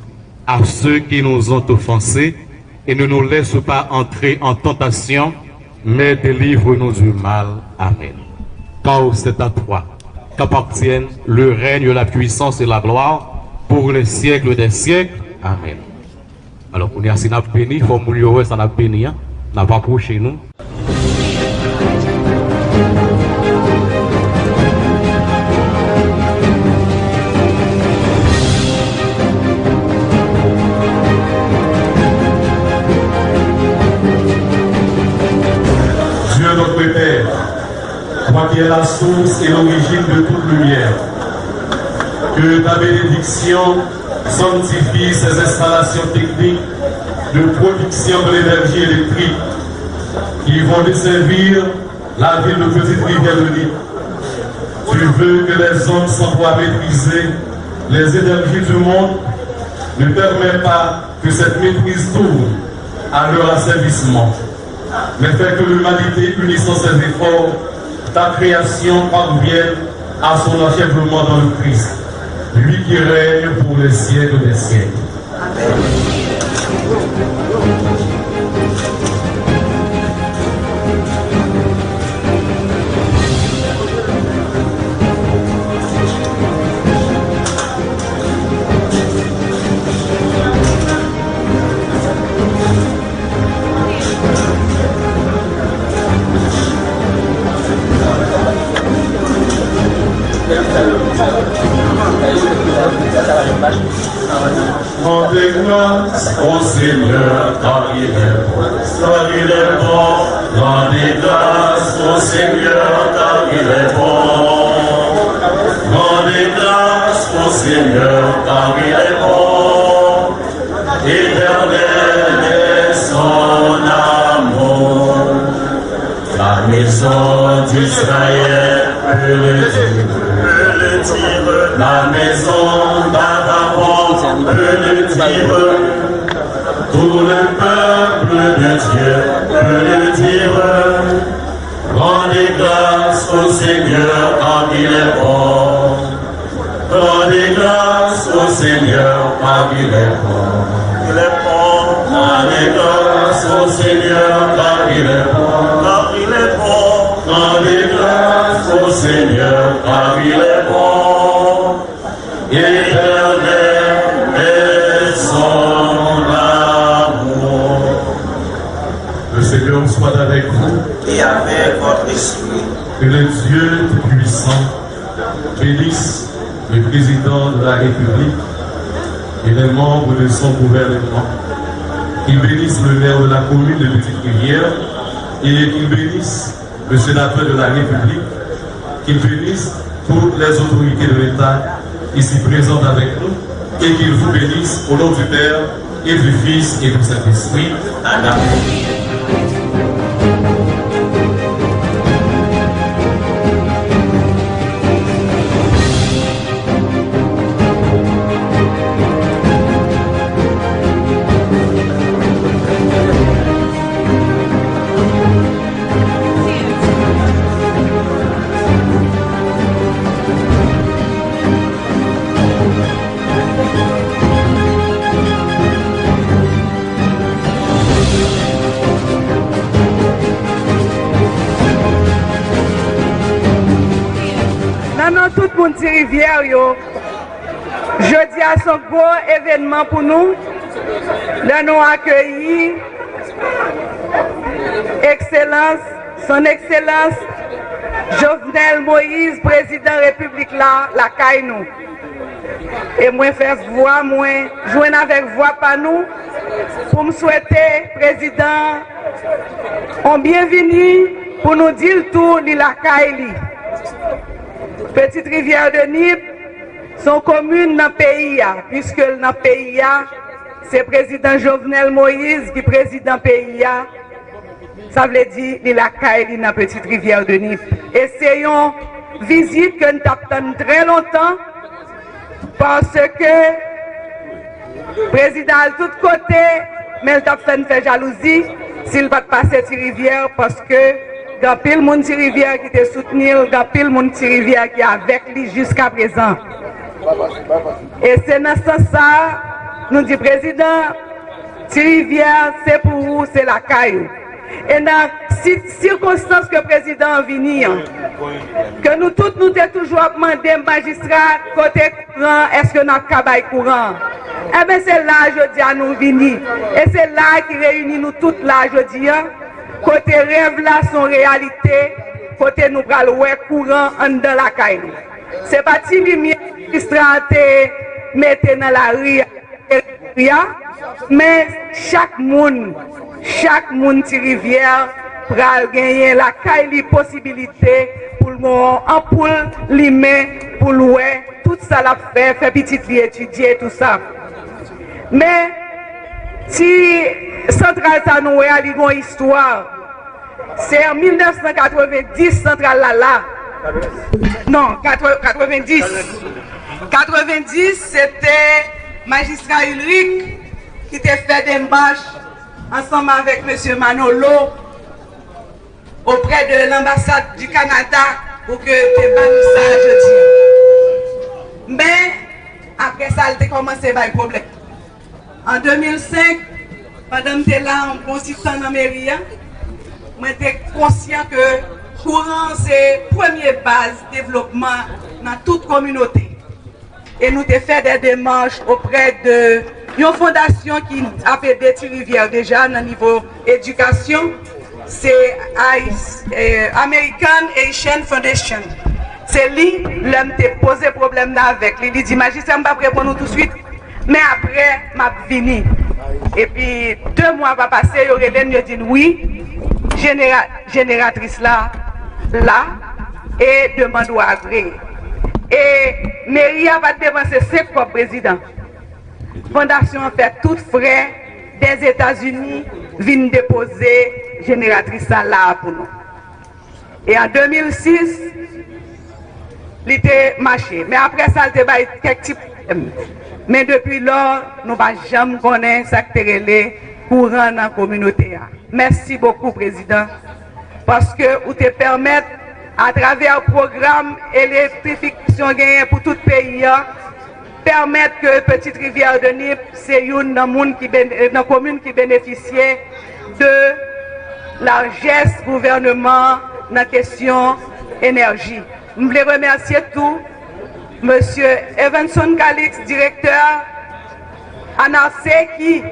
à ceux qui nous ont offensés, et ne nous laisse pas entrer en tentation, mais délivre-nous du mal. Amen. Car c'est à toi qu'appartiennent le règne, la puissance et la gloire pour les siècles des siècles. Amen. Alò, kounye a, si n ap beni, fò moun yo wè sa n ap beni an. N ap apwoche nou. est la source et l'origine de toute lumière. Que ta bénédiction sanctifie ces installations techniques de production de l'énergie électrique qui vont desservir la ville de Petite-Rivière-de-Nip. Tu veux que les hommes sans toi maîtriser les énergies du monde. Ne permets pas que cette maîtrise tourne à leur asservissement, mais fais que l'humanité unisse ses efforts, ta création parvienne à son achèvement dans le Christ, lui qui règne pour les siècles des siècles. Rendez grâce au Seigneur, car il est bon, car il est bon. Rendez grâce au Seigneur, car il est bon. Rendez grâce au Seigneur, car il est bon. Éternel est son amour. La maison d'Israël peut le dire, peut le dire. La maison d'Aaron peut le dire. Tout le peuple de Dieu peut le dire. Rendez grâce au Seigneur car il est bon. Rendez grâce au Seigneur car il est bon. Il est bon. Rendez grâce au Seigneur car il est bon. Car il est bon. Rendez grâce au Seigneur car il est bon. Éternel est son amour. Le Seigneur soit avec vous. Et avec votre esprit. Que le Dieu Tout-Puissant bénisse le président de la République et les membres de son gouvernement, qu'il bénisse le maire de la commune de Petite-Rivière et qu'il bénisse le sénateur de la République, qu'il bénisse toutes les autorités de l'État ici présentes avec nous et qu'il vous bénisse au nom du Père et du Fils et du Saint-Esprit. Amen. Nan non tout moun Ti Rivyè yo, jodi a se yon gwo evènman pou nou, lè nou akeyi Ekselans, Son Ekselans Jovenel Moïse, Prezidan Repiblik la, lakay nou. E mwen fè vwa mwen jwenn avèk vwa pa nou pou m swete Prezidan an yon byenvini, pou nou di l tou li lakay li. Petite Rivière de Nip se yon komin nan peyi a, piske l nan peyi a, se Prezidan Jovenel Moïse ki prezidan peyi a. Sa vle di li lakay li nan Petite Rivière de Nip. E se yon vizit ke n t ap tann trè lontan, paske prezidan al tout kote, men l t ap fè n fè jalouzi si l pa t pase Ti Rivyè, paske gen anpil moun Ti Rivyè ki te soutni l, gen anpil moun Ti Rivyè ki avèk li jiskaprezan. E se nan sans sa a, nou di prezidan, Ti Rivyè, se pou ou, se lakay ou. E nan si-, sikonstans ke prezidan an vini an, ke nou tout nou te toujou ap mande majistra kote kouran, èske n ap ka bay kouran? Enben, se la a jodi a nou vini. E se la a ki reyini nou tout la a jodi a, kote rèv la se yon reyalite, kote nou pral wè kouran anndan lakay nou. Se pa ti limyè majistra a te mete nan lari a, a, men chak moun, chak moun Ti Rivyè pral genyen lakay li posibilite pou l gen yon anpoul limen pou l wè tout sa l ap fè, fè pitit li etidye, tout sa. Men, ti santral sa nou wè a, li gen yon istwa. Se an mil nèf san katrevenndis santral la la. Non, katrevenndis. Katrevenndis, se te majistra Ulrich ki te fè demach ansanm avèk mesye Manolo oprè de lanbasad di Kanada pou ke te ba nou sa jodi a. Men, apre sa, l te kòmanse bay pwoblèm. An de mil senk, pandan m te la yon bon ti tan nan meri a, mwen te konsyan ke kouran se premye baz devlopman nan tout kominote. E nou te fè de demach oprè de yon fondasyon ki ap ede Ti Rivyè deja nan nivo edikasyon. Se Ais- eh, American Haitian Foundation. Se li, lè m te poze pwoblèm nan avèk li, li di, "Majistra, m p ap reponn ou touswit, men apre, m ap vini." Epi, de mwa pa pase, yo rele m, yo di n, "Wi, jenera- jeneratris la la, e demann ou agreye." E meri a pa t depanse senk kòb, prezidan. Fondasyon an fè tout frè dèzetazini vin depoze jeneratris sa la a pou nou. E an de mil sis, li te mache. Men apre sa, li te bay kèk ti pwoblèm. Men depi lò, nou pa janm konnen sa k te rele kouran nan kominote a. Mèsi bokou, prezidan, paske ou te pèmèt, atravè pwogram elektrifikasyon genyen pou tout peyi a, pèmèt ke Petite Rivière de Nip se youn nan moun ki ben- nan komin ki benefisye de lajès gouvènman nan kesyon enèji. M vle remèsye tou mesye Evenson Calix, direktè Anarse, ki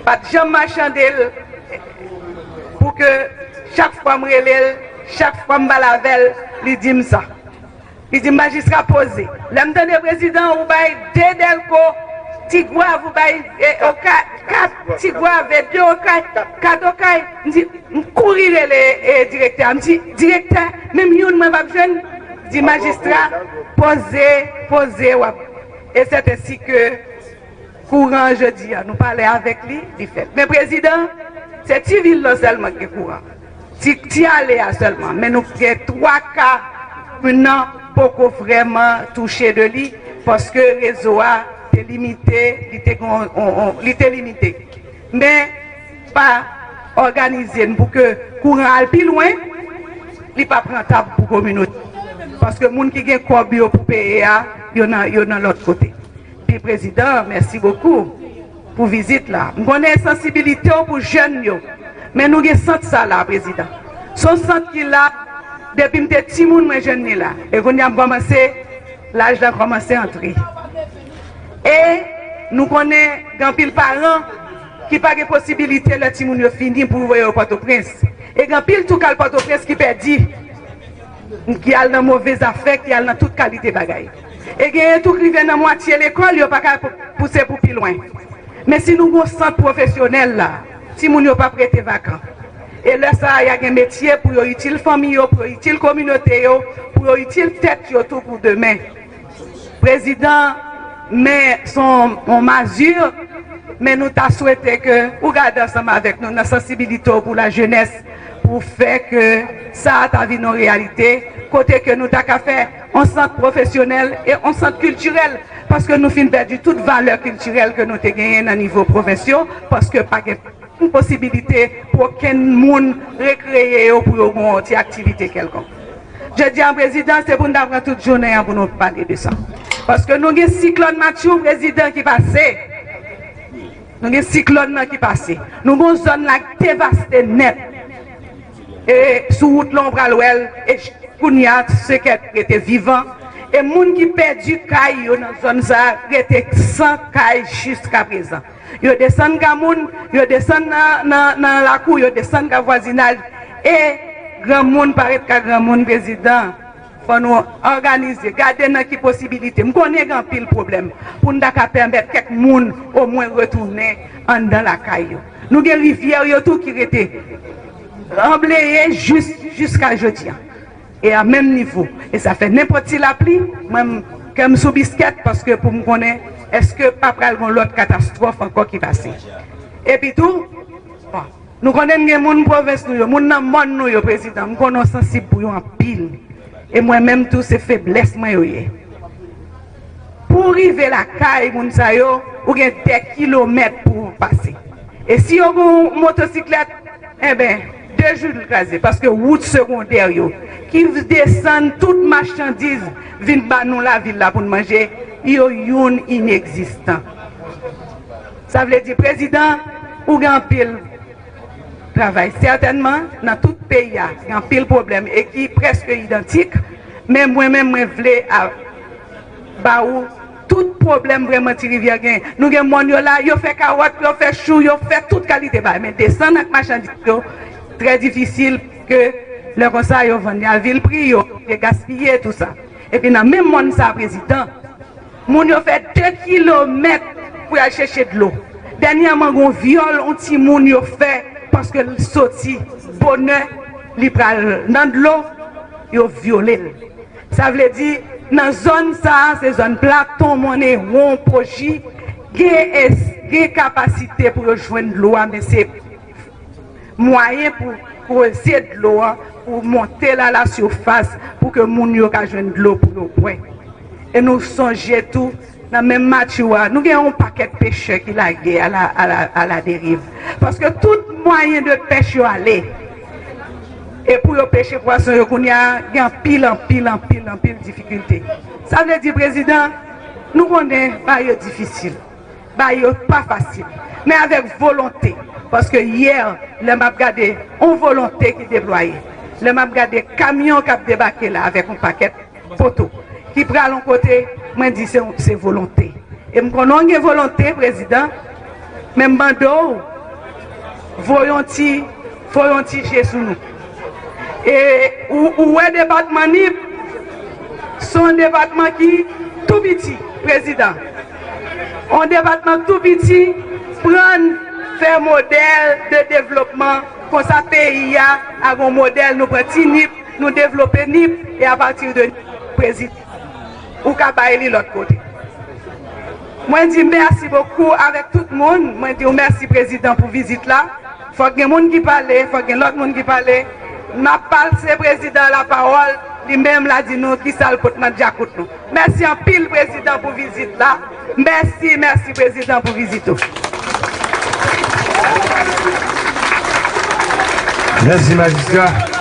pa t janm machande l pou ke chak fwa m rele l, chak fwa m pale avè l, li di m sa. Li di m, "Majistra, poze." Lè m tande prezidan, ou bay de dèlko, Ti Gwav, ou bay, e, okay, kat Ti Gwav, e de okay, kat okay. M di, m kouri rele, e, direktè a. M di, "Direktè, menm youn mwen p ap jwenn?" Di, "Majistra, poze, poze, w ap." E sèt ensi ke kouran jodi a, nou pale avèk li, li fèt. Men prezidan, se ti vil lan sèlman ki gen kouran. Ti, ti ale a sèlman. Men nou gen twa ka komin nan poko vrèman touche de li, paske rezo a te limite, li te gen on, on, on, li te limite. Men pa òganize n pou ke kouran al pi lwen, li p ap rantab pou kominote. Paske moun ki gen kòb yo pou peye a, yo nan, yo nan lòt kote. Pi prezidan, mèsi bokou pou vizit la. M konnen sansibilite w pou jèn yo, men nou gen sant sa la, prezidan. Se yon sant ki la, depi m te timoun, mwen jwenn li la. E kounye a m kòmanse, laj la kòmanse antre. E nou konnen gen anpil paran ki pa gen posibilite lè timoun yo fini pou voye yo Pòtoprens. E gen anpil tou k al Pòtoprens ki pèdi, ki al nan move zafè, ki al nan tout kalite bagay. E genyen tou k rive nan mwatye lekòl, yo pa ka pou- pouse pou pi lwen. Men si nou gen yon sant pwofesyonèl la, timoun yo p ap rete vakan. E lè sa a, y a gen metye pou yo itil fanmi yo, pou yo itil kominote yo, pou yo itil tèt yo tou pou demen. Prezidan, men se yon, yon mazi, men nou ta swete ke ou gade ansanm avèk nou nan sansibilite w pou lajenès, pou fè ke sa a ta vin yon reyalite, kote ke nou ta ka fè yon sant pwofesyonèl e yon sant kiltirèl, paske nou fin pèdi tout valè kiltirèl ke nou te genyen nan nivo pwovens yo, paske pa gen posibilite pou okenn moun rekreye yo, pou yo gen yon ti aktivite kèlkonk. Jodi a, prezidan, se pou n ta pran tout jounen an pou nou pale de sa. Paske nou gen siklòn Matthew, prezidan, ki pase. Nou gen siklòn nan ki pase. Nou gen yon zòn la ki devaste nèt. E sou wout lan, w pral wè l. E j- kounye a, se kèk rete vivan. E moun ki pèdi kay yo nan zòn sa a rete san kay jiskaprezan. Yo desann ka moun, yo desann nan, nan, nan lakou, yo desann ka vwazinaj. E granmoun pa ret ka granmoun, prezidan. Fò nou òganize, gade nan ki posibilite. M konnen gen anpil pwoblèm pou n ta ka pèmèt kèk moun omwen retounen anndan lakay yo. Nou gen rivyè yo tou ki rete. Anbleye jis, jiska jodi a. E a menm nivo. E sa fè nenpòt ti lapli, mwen, m, kè m sou biskèt, paske pou m konnen èske pa pral gon lòt katastwòf ankò ki pase. Epi tou, bon, nou konnen n gen moun pwovens nou yo, moun nan mòn nou yo, prezidan, m konnen w sansib pou yo anpil. E mwen menm tou, se feblès mwen yo ye. Pou w rive lakay moun sa yo, ou gen dè kilomèt pou w pase. E si yo gen yon motosiklèt, enben, de jou l kraze, paske wout segondè yo, ki desann tout machandiz vin ba nou lavil la pou n manje, yo youn inegzistan. Sa vle di, prezidan, ou gen anpil travay. Sètènman, nan tout peyi a, gen anpil pwoblèm e ki prèske idantik, men mwen menm, mwen vle a, ba ou tout pwoblèm vrèman Ti Rivyè gen. Nou gen mòn yo la, yo fè kawòt, yo fè chou, yo fè tout kalite bagay. Men desann ak machandiz yo, trè difisil ke lè konsa yo vann li a vil pri, yo gaspiye tou sa. Epi nan menm mòn sa, prezidan, moun yo fè de kilomèt pou y al chèche dlo. Dènyèman, gon vyòl yon timoun yo fè paske l soti bonè, li pral nan dlo, yo vyole l. Sa vle di, nan zòn sa a, se zòn Platon, Mòn Ewon, Poji, gen es-, gen kapasite pou yo jwenn dlo a, men se mwayen pou kreze dlo a, pou monte l a la sifas, pou ke moun yo ka jwenn dlo pou yo bwè. E nou sonje tou, nan menm Matjou a, nou gen yon pakèt pechè ki lage a la, a la, a la deriv. Paske tout mwayen de pèch yo ale. E pou yo peche pwason yo kounye a, gen anpil, anpil, anpil, anpil difikilte. Sa vle di, prezidan, nou konnen bagay yo difisil. Bagay yo pa fasil. Men avèk volonte. Paske yè, lè m ap gade yon volonte ki deplwaye, lè m ap gade kamyon k ap debake la avèk yon pakèt poto ki pral yon kote, mwen di se, se volonte. E m konnen w gen volonte, prezidan, men m mande w, voye yon ti, voye yon ti je sou nou. E ou, ou wè depatman Nip, se yon depatman ki tou piti, prezidan. Yon depatman tou piti, pran n fè modèl de devlopman, konsa peyi a, a gon modèl, nou pran ti Nip, nou devlope Nip, e apati de Nip, prezidan, ou ka bay li lòt kote. Mwen di mèsi bokou avèk tout moun. Mwen di w mèsi, prezidan, pou vizit la. Fòk gen moun ki pale, fòk gen lòt moun ki pale. M ap pase prezidan lapawòl, li menm l a di nou kisa l pot nan djakout nou. Mèsi anpil, prezidan, pou vizit la. Mèsi, mèsi, prezidan, pou vizit ou. Mèsi, majistra.